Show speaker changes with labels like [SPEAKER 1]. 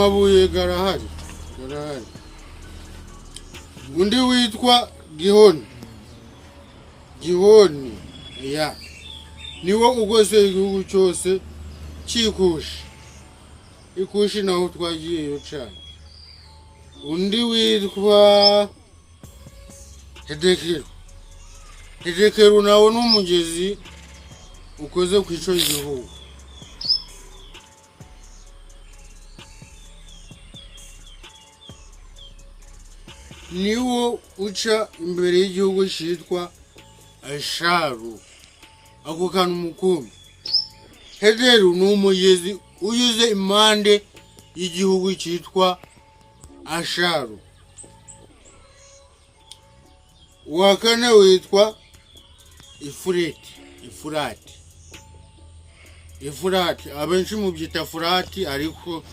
[SPEAKER 1] Amabuye garahari, garahari. Undi witwa Gihoni, Gihoni ya niwo ugose igihugu cyose cy'Ikushi. Ikushi naho twagiyeyo cyane. Undi witwa Hedekeru. Hedekeru nawo ni umugezi ukoze ku ico gihugu. Niwo uca imbere y'igihugu cyitwa Asharu. Ako kantu mukumbi. Hederu ni umugezi unyuze impande y'igihugu cyitwa Asharu. Uwa kane witwa Ifureti, Ifurati, Ifurati. Abenshi mubyita Furati, ariko